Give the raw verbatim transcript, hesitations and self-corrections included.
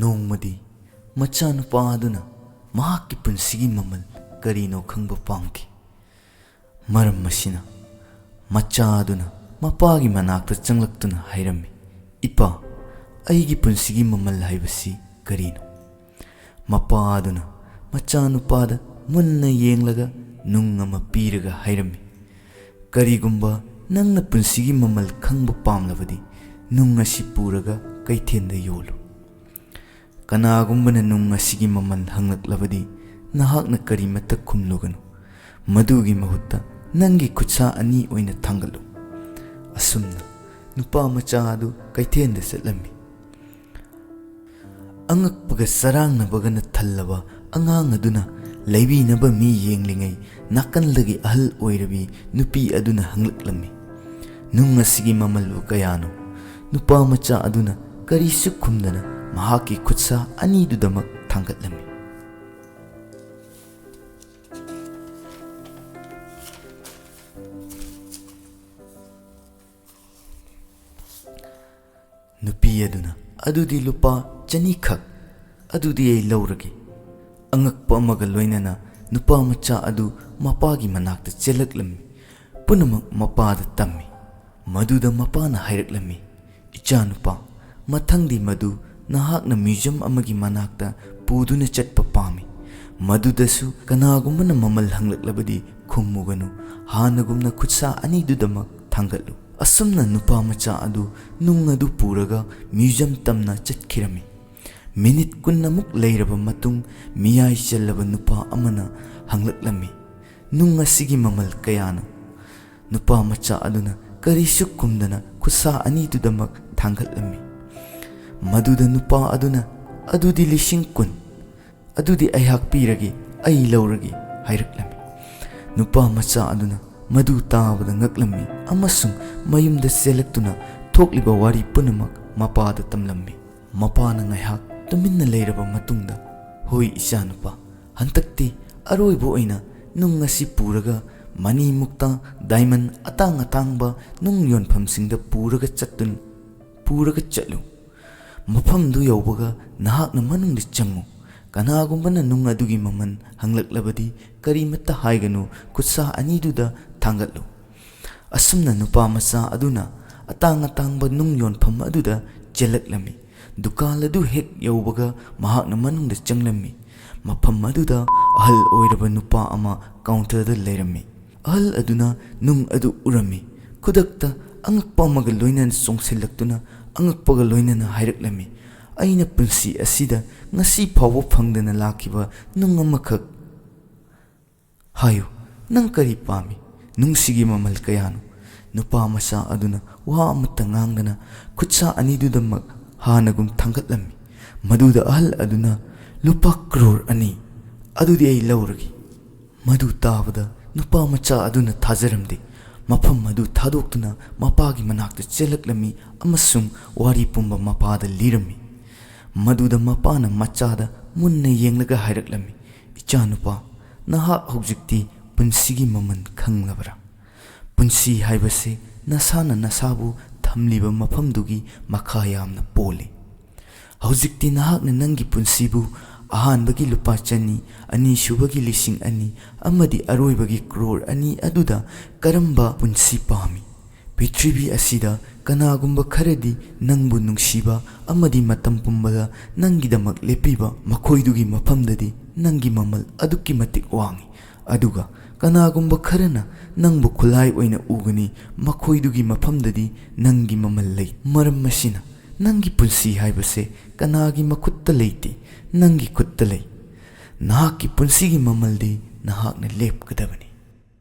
ꯅꯣꯡꯃꯗꯤ ꯃꯆꯥꯅꯨꯄꯥ ꯑꯗꯨꯅ ꯃꯍꯥꯛꯀꯤ ꯄꯨꯟꯁꯤꯒꯤ ꯃꯃꯜ ꯀꯔꯤꯅꯣ ꯈꯪꯕ ꯄꯥꯝꯈꯤ꯫ ꯃꯔꯝ ꯑꯁꯤꯅ, ꯃꯆꯥ ꯑꯗꯨꯅ ꯃꯄꯥꯒꯤ ꯃꯅꯥꯛꯇ ꯆꯪꯂꯛꯇꯨꯅ ꯍꯥꯏꯔꯝꯃꯤ, "ꯏꯄꯥ, ꯑꯩꯒꯤ ꯄꯨꯟꯁꯤꯒꯤ ꯃꯃꯜ ꯍꯥꯏꯕꯁꯤ ꯀꯔꯤꯅꯣ?" ꯃꯄꯥ ꯑꯗꯨꯅ ꯃꯆꯥꯅꯨꯄꯥꯗ ꯃꯨꯟꯅ ꯌꯦꯡꯂꯒ ꯅꯨꯡ ꯑꯃ ꯄꯤꯔꯒ ꯍꯥꯏꯔꯝꯃꯤ, "ꯀꯔꯤꯒꯨꯝꯕ ꯅꯪꯅ ꯄꯨꯟꯁꯤꯒꯤ ꯃꯃꯜ ꯈꯪꯕ ꯄꯥꯝꯂꯕꯗꯤ, ꯅꯨꯡ ꯑꯁꯤ ꯄꯨꯔꯒ ꯀꯩꯊꯦꯜꯗ ꯌꯣꯜꯂꯨ꯫ ꯀꯅꯥꯒꯨꯝꯕꯅ ꯅꯨꯡ ꯑꯁꯤꯒꯤ ꯃꯃꯜ ꯍꯪꯂꯛꯂꯕꯗꯤ, ꯅꯍꯥꯛꯅ ꯀꯔꯤꯃꯠꯇ ꯈꯨꯝꯂꯨꯒꯅꯨ꯫ ꯃꯗꯨꯒꯤ ꯃꯍꯨꯠꯇ ꯅꯪꯒꯤ ꯈꯨꯠꯁꯥ ꯑꯅꯤ ꯑꯣꯏꯅ ꯊꯥꯡꯒꯠꯂꯨ꯫" ꯑꯁꯨꯝꯅ ꯅꯨꯄꯥ ꯃꯆꯥ ꯑꯗꯨ ꯀꯩꯊꯦꯜꯗ ꯆꯠꯂꯝꯃꯤ꯫ ꯑꯉꯛꯄꯒ ꯆꯔꯥꯡꯅꯕꯒꯅ ꯊꯜꯂꯕ ꯑꯉꯥꯡ ꯑꯗꯨꯅ ꯂꯩꯕꯤꯅꯕ ꯃꯤ ꯌꯦꯡꯂꯤꯉꯩ, ꯅꯥꯀꯜꯗꯒꯤ ꯑꯍꯜ ꯑꯣꯏꯔꯕꯤ ꯅꯨꯄꯤ ꯑꯗꯨꯅ ꯍꯪꯂꯛꯂꯝꯃꯤ, "ꯅꯨꯡ ꯑꯁꯤꯒꯤ ꯃꯃꯜꯕꯨ ꯀꯌꯥꯅꯣ?" ꯅꯨꯄꯥ ꯃꯆꯥ ꯑꯗꯨꯅ ꯀꯔꯤꯁꯨ ꯈꯨꯝꯗꯅ ꯃꯍꯥꯛꯀꯤ ꯈꯨꯠꯁꯥ ꯑꯅꯤꯗꯨꯗꯃꯛ ꯊꯥꯡꯒꯠꯂꯝꯃꯤ꯫ ꯅꯨꯄꯤ ꯑꯗꯨꯅ, "ꯑꯗꯨꯗꯤ ꯂꯨꯄꯥ ꯆꯅꯤꯈꯛ, ꯑꯗꯨꯗꯤ ꯑꯩ ꯂꯧꯔꯒꯦ꯫" ꯑꯉꯛꯄ ꯑꯃꯒ ꯂꯣꯏꯅꯅ ꯅꯨꯄꯥ ꯃꯆꯥ ꯑꯗꯨ ꯃꯄꯥꯒꯤ ꯃꯅꯥꯛꯇ ꯆꯦꯜꯂꯛꯂꯝꯃꯤ꯫ ꯄꯨꯝꯅꯃꯛ ꯃꯄꯥꯗ ꯇꯝꯃꯤ꯫ ꯃꯗꯨꯗ ꯃꯄꯥꯅ ꯍꯥꯏꯔꯛꯂꯝꯃꯤ, "ꯏꯆꯥꯅꯨꯄꯥ, ꯃꯊꯪꯗꯤ ꯃꯗꯨ ꯅꯍꯥꯛꯅ ꯃ꯭ꯌꯨꯖꯤꯌꯝ ꯑꯃꯒꯤ ꯃꯅꯥꯛꯇ ꯄꯨꯗꯨꯅ ꯆꯠꯄ ꯄꯥꯝꯃꯤ꯫ ꯃꯗꯨꯗꯁꯨ ꯀꯅꯥꯒꯨꯝꯕꯅ ꯃꯃꯜ ꯍꯪꯂꯛꯂꯕꯗꯤ ꯈꯨꯝꯃꯨꯒꯅꯨ, ꯍꯥꯟꯅꯒꯨꯝꯅ ꯈꯨꯠꯁꯥ ꯑꯅꯤꯗꯨꯗꯃꯛ ꯊꯥꯡꯒꯠꯂꯨ꯫" ꯑꯁꯨꯝꯅ ꯅꯨꯄꯥ ꯃꯆꯥ ꯑꯗꯨ ꯅꯨꯡ ꯑꯗꯨ ꯄꯨꯔꯒ ꯃ꯭ꯌꯨꯖꯤꯌꯝ ꯇꯝꯅ ꯆꯠꯈꯤꯔꯝꯃꯤ꯫ ꯃꯤꯅꯤꯠ ꯀꯨꯟꯃꯨꯛ ꯂꯩꯔꯕ ꯃꯇꯨꯡ, ꯃꯤꯌꯥꯏ ꯆꯜꯂꯕ ꯅꯨꯄꯥ ꯑꯃꯅ ꯍꯪꯂꯛꯂꯝꯃꯤ, "ꯅꯨꯡ ꯑꯁꯤꯒꯤ ꯃꯃꯜ ꯀꯌꯥꯅꯣ?" ꯅꯨꯄꯥ ꯃꯆꯥ ꯑꯗꯨꯅ ꯀꯔꯤꯁꯨ ꯈꯨꯝꯗꯅ ꯈꯨꯠꯁꯥ ꯑꯅꯤꯗꯨꯗꯃꯛ ꯊꯥꯡꯒꯠꯂꯝꯃꯤ꯫ ꯃꯗꯨꯗ ꯅꯨꯄꯥ ꯑꯗꯨꯅ, "ꯑꯗꯨꯗꯤ ꯂꯤꯁꯤꯡ ꯀꯨꯟ, ꯑꯗꯨꯗꯤ ꯑꯩꯍꯥꯛ ꯄꯤꯔꯒꯦ, ꯑꯩ ꯂꯧꯔꯒꯦ" ꯍꯥꯏꯔꯛꯂꯝꯃꯤ꯫ ꯅꯨꯄꯥ ꯃꯆꯥ ꯑꯗꯨꯅ ꯃꯗꯨ ꯇꯥꯕꯗ ꯉꯛꯂꯝꯃꯤ ꯑꯃꯁꯨꯡ ꯃꯌꯨꯝꯗ ꯆꯦꯜꯂꯛꯇꯨꯅ ꯊꯣꯛꯂꯤꯕ ꯋꯥꯔꯤ ꯄꯨꯝꯅꯃꯛ ꯃꯄꯥꯗ ꯇꯝꯂꯝꯃꯤ꯫ ꯃꯄꯥꯅ ꯉꯥꯏꯍꯥꯛ ꯇꯨꯃꯤꯟꯅ ꯂꯩꯔꯕ ꯃꯇꯨꯡꯗ, "ꯍꯣꯏ ꯏꯆꯥꯅꯨꯄꯥ, ꯍꯟꯗꯛꯇꯤ ꯑꯔꯣꯏꯕ ꯑꯣꯏꯅ ꯅꯨꯡ ꯑꯁꯤ ꯄꯨꯔꯒ ꯃꯅꯤꯃꯨꯛꯇꯥ ꯗꯥꯏꯃꯟ ꯑꯇꯥꯡ ꯑꯇꯥꯡꯕ ꯅꯨꯡ ꯌꯣꯟꯐꯝꯁꯤꯡꯗ ꯄꯨꯔꯒ ꯆꯠꯇꯨꯅ, ꯄꯨꯔꯒ ꯆꯠꯂꯨ꯫ ꯃꯐꯝꯗꯨ ꯌꯧꯕꯒ ꯅꯍꯥꯛꯅ ꯃꯅꯨꯡꯗ ꯆꯪꯉꯨ꯫ ꯀꯅꯥꯒꯨꯝꯕꯅ ꯅꯨꯡ ꯑꯗꯨꯒꯤ ꯃꯃꯜ ꯍꯪꯂꯛꯂꯕꯗꯤ ꯀꯔꯤꯃꯠꯇ ꯍꯥꯏꯒꯅꯨ, ꯈꯨꯠꯁꯥ ꯑꯅꯤꯗꯨꯗ ꯊꯥꯡꯒꯠꯂꯨ꯫ ꯑꯁꯨꯝꯅ ꯅꯨꯄꯥ ꯃꯆꯥ ꯑꯗꯨꯅ ꯑꯇꯥꯡ ꯑꯇꯥꯡꯕ ꯅꯨꯡ ꯌꯣꯟꯐꯝ ꯑꯗꯨꯗ ꯆꯦꯜꯂꯛꯂꯝꯃꯤ꯫ ꯗꯨꯀꯥꯟ ꯑꯗꯨ ꯍꯦꯛ ꯌꯧꯕꯒ ꯃꯍꯥꯛꯅ ꯃꯅꯨꯡꯗ ꯆꯪꯂꯝꯃꯤ꯫ ꯃꯐꯝ ꯑꯗꯨꯗ ꯑꯍꯜ ꯑꯣꯏꯔꯕ ꯅꯨꯄꯥ ꯑꯃ ꯀꯥꯎꯟꯇꯔꯗ ꯂꯩꯔꯝꯃꯤ꯫ ꯑꯍꯜ ꯑꯗꯨꯅ ꯅꯨꯡ ꯑꯗꯨ ꯎꯔꯝꯃꯤ꯫ ꯈꯨꯗꯛꯇ ꯑꯉꯛꯄ ꯑꯃꯒ ꯂꯣꯏꯅꯅ ꯆꯣꯡꯁꯤꯜꯂꯛꯇꯨꯅ ꯑꯉꯛꯄꯒ ꯂꯣꯏꯅꯅ ꯍꯥꯏꯔꯛꯂꯝꯃꯤ, "ꯑꯩꯅ ꯄꯨꯟꯁꯤ ꯑꯁꯤꯗ ꯉꯁꯤ ꯐꯥꯎꯕ ꯐꯪꯗꯅ ꯂꯥꯛꯈꯤꯕ ꯅꯨꯡ ꯑꯃꯈꯛ ꯍꯥꯏꯌꯨ, ꯅꯪ ꯀꯔꯤ ꯄꯥꯝꯃꯤ? ꯅꯨꯡꯁꯤꯒꯤ ꯃꯃꯜ ꯀꯌꯥꯅꯣ?" ꯅꯨꯄꯥ ꯃꯆꯥ ꯑꯗꯨꯅ ꯋꯥ ꯑꯃꯠꯇ ꯉꯥꯡꯗꯅ ꯈꯨꯠꯁꯥ ꯑꯅꯤꯗꯨꯗꯃꯛ ꯍꯥꯟꯅꯒꯨꯝ ꯊꯥꯡꯒꯠꯂꯝꯃꯤ꯫ ꯃꯗꯨꯗ ꯑꯍꯜ ꯑꯗꯨꯅ, "ꯂꯨꯄꯥ ꯀ꯭ꯔꯣꯔ ꯑꯅꯤ꯫ ꯑꯗꯨꯗꯤ ꯑꯩ ꯂꯧꯔꯒꯦ꯫" ꯃꯗꯨ ꯇꯥꯕꯗ ꯅꯨꯄꯥ ꯃꯆꯥ ꯑꯗꯨꯅ ꯊꯥꯖꯔꯝꯗꯦ꯫ ꯃꯐꯝ ꯑꯗꯨ ꯊꯥꯗꯣꯛꯇꯨꯅ ꯃꯄꯥꯒꯤ ꯃꯅꯥꯛꯇ ꯆꯦꯜꯂꯛꯂꯝꯃꯤ ꯑꯃꯁꯨꯡ ꯋꯥꯔꯤ ꯄꯨꯝꯕ ꯃꯄꯥꯗ ꯂꯤꯔꯝꯃꯤ꯫ ꯃꯗꯨꯗ ꯃꯄꯥꯅ ꯃꯆꯥꯗ ꯃꯨꯟꯅ ꯌꯦꯡꯂꯒ ꯍꯥꯏꯔꯛꯂꯝꯃꯤ, "ꯏꯆꯥꯅꯨꯄꯥ, ꯅꯍꯥꯛ ꯍꯧꯖꯤꯛꯇꯤ ꯄꯨꯟꯁꯤꯒꯤ ꯃꯃꯜ ꯈꯪꯂꯕ꯭ꯔꯥ? ꯄꯨꯟꯁꯤ ꯍꯥꯏꯕꯁꯤ ꯅꯁꯥꯅ ꯅꯁꯥꯕꯨ ꯊꯝꯂꯤꯕ ꯃꯐꯝꯗꯨꯒꯤ ꯃꯈꯥ ꯌꯥꯝꯅ ꯄꯣꯜꯂꯤ꯫ ꯍꯧꯖꯤꯛꯇꯤ ꯅꯍꯥꯛꯅ ꯅꯪꯒꯤ ꯄꯨꯟꯁꯤꯕꯨ ꯑꯍꯥꯟꯕꯒꯤ ꯂꯨꯄꯥ ꯆꯅꯤ, ꯑꯅꯤꯁꯨꯕꯒꯤ ꯂꯤꯁꯤꯡ ꯑꯅꯤ ꯑꯃꯗꯤ ꯑꯔꯣꯏꯕꯒꯤ ꯀ꯭ꯔꯣꯔ ꯑꯅꯤ ꯑꯗꯨꯗ ꯀꯔꯝꯕ ꯄꯨꯟꯁꯤ ꯄꯥꯝꯃꯤ? ꯄ꯭ꯔꯤꯊꯤꯕꯤ ꯑꯁꯤꯗ ꯀꯅꯥꯒꯨꯝꯕ ꯈꯔꯗꯤ ꯅꯪꯕꯨ ꯅꯨꯡꯁꯤꯕ ꯑꯃꯗꯤ ꯃꯇꯝ ꯄꯨꯝꯕꯗ ꯅꯪꯒꯤꯗꯃꯛ ꯂꯦꯞꯄꯤꯕ, ꯃꯈꯣꯏꯗꯨꯒꯤ ꯃꯐꯝꯗꯗꯤ ꯅꯪꯒꯤ ꯃꯃꯜ ꯑꯗꯨꯛꯀꯤ ꯃꯇꯤꯛ ꯋꯥꯡꯏ꯫ ꯑꯗꯨꯒ ꯀꯅꯥꯒꯨꯝꯕ ꯈꯔꯅ ꯅꯪꯕꯨ ꯈꯨꯠꯂꯥꯏ ꯑꯣꯏꯅ ꯎꯒꯅꯤ, ꯃꯈꯣꯏꯗꯨꯒꯤ ꯃꯐꯝꯗꯗꯤ ꯅꯪꯒꯤ ꯃꯃꯜ ꯂꯩ꯫ ꯃꯔꯝ ꯑꯁꯤꯅ, ꯅꯪꯒꯤ ꯄꯨꯟꯁꯤ ꯍꯥꯏꯕꯁꯦ ꯀꯅꯥꯒꯤ ꯃꯈꯨꯠꯇ ꯂꯩꯇꯦ, ꯅꯪꯒꯤ ꯈꯨꯠꯇ ꯂꯩ꯫ ꯅꯍꯥꯛꯀꯤ ꯄꯨꯟꯁꯤꯒꯤ ꯃꯃꯜꯗꯤ ꯅꯍꯥꯛꯅ ꯂꯦꯞꯀꯗꯕꯅꯤ꯫"